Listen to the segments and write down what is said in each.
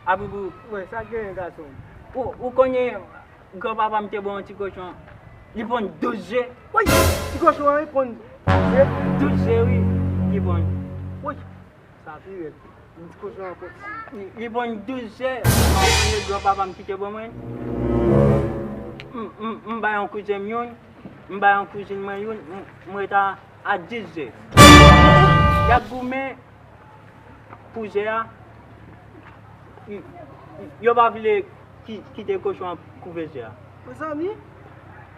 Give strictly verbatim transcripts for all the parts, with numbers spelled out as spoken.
Apipi. Wi, sa k genyen gason? Ou, ou konnen granpapa m te ban yon ti kochon. Li ponn douz ze. Woy! Ti kochon an, li ponn douz ze? Douz ze, wi. Li ponn. Woy! Sa pi rèd. Ti kochon an ponn. Li, li ponn douz ze. Ou konnen granpapa m ki te ban mwen. M, m, m bay yon kouzen m youn. M bay yon kouzin mwen youn. M, m ret a, a dis ze. Y ap goumen pou ze a. Y, y, yo pa vle ki, kite kochon an koupe ze a. Mezanmi!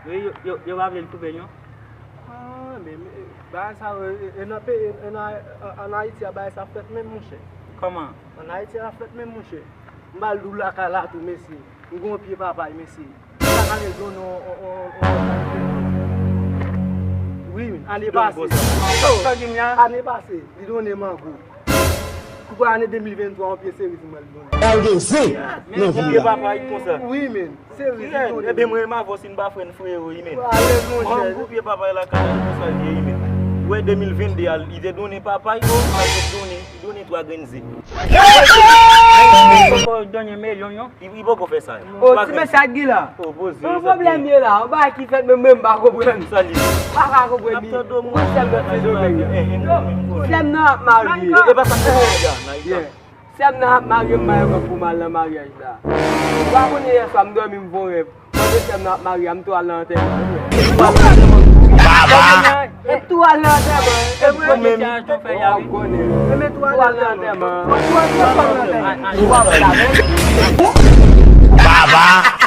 Wi, yo, yo, yo pa vle l koupe l, non. Ah, men, men, bagay sa yo, e, e nan peyi, e nan, an, an Ayiti a, bagay sa fèt menm, monchè. Kòman? An Ayiti a fèt menm, monchè. M ba l dou lakay la tou, mesye. M gon pye papay, mesye. M pa ka ale donnen on, on, on, on. Wi, men, ane pase. Sa w di m la? Ane pase, li donnen mango. Pou ane de mil venntwa, yon pye seriz mwen li donnen. L gen ze nan vi l la. Papa, li konsa. Wi, men. Seriz li donnen. Ebyen, mwen menm avè w, si n pa frè, n frè, wi, men. Alèz, monchè. Mango pye papa la, kay la, li konsa l ye, wi, men. Ou wè de mil vennde a, li te donnen papa, li te donnen, li donnen twa grenn ze. Poko donnen melon, non. Li, li poko fè sa. O, ti mesye a ki la? Opoze. Yon pwoblèm ye la, yon bagay ki fèt menm, menm m pa konprann. Sa li. M pa ka konprann li. Ou konn sè m nan ti domèn yo. Sè m nan ap marye. E pa sa k fè sa. Sè m nan ap marye, m bay yon pou m al nan maryaj la. Ou pa konnen yè swa m dòmi m fè yon rèv. Mande sè m nan ap marye a, m tou al nan antèman. M tou al nan antèman. E mwen menm, Maryaj nou fè ya, wi. M tou al nan antèman. Ou ap fè sa nan antèman. Ou ap fè sa menm. Baba.